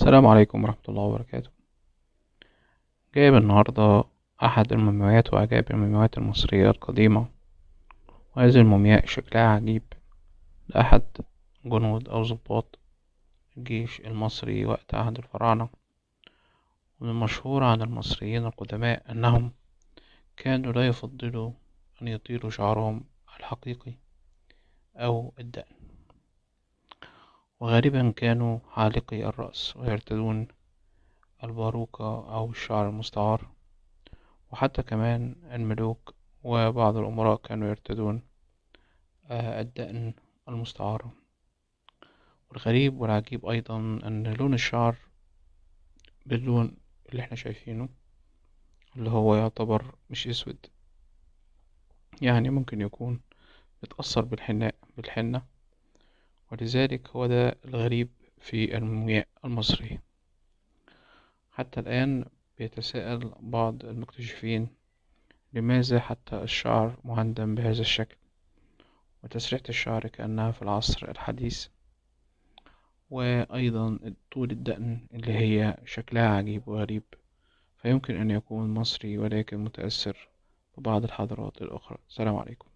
السلام عليكم ورحمة الله وبركاته. جايب النهاردة أحد المومياوات وعجائب المومياوات المصرية القديمة، وهذه المومياء شكلها عجيب لأحد جنود أو ظباط الجيش المصري وقت عهد الفراعنة. ومن المشهور عن المصريين القدماء أنهم كانوا لا يفضلوا أن يطيلوا شعرهم الحقيقي أو الدقن، وغالبا كانوا حالقي الرأس ويرتدون الباروكة أو الشعر المستعار، وحتى كمان الملوك وبعض الأمراء كانوا يرتدون الدقن المستعارة. والغريب والعجيب أيضا أن لون الشعر باللون اللي احنا شايفينه اللي هو يعتبر مش أسود، يعني ممكن يكون اتأثر بالحنة، ولذلك هو ده الغريب في المومياء المصرية. حتى الآن بيتساءل بعض المكتشفين لماذا حتى الشعر مهندم بهذا الشكل، وتسريحة الشعر كأنها في العصر الحديث، وأيضا طول الدقن اللي هي شكلها عجيب وغريب، فيمكن أن يكون مصري ولكن متأثر ببعض الحضارات الأخرى. السلام عليكم.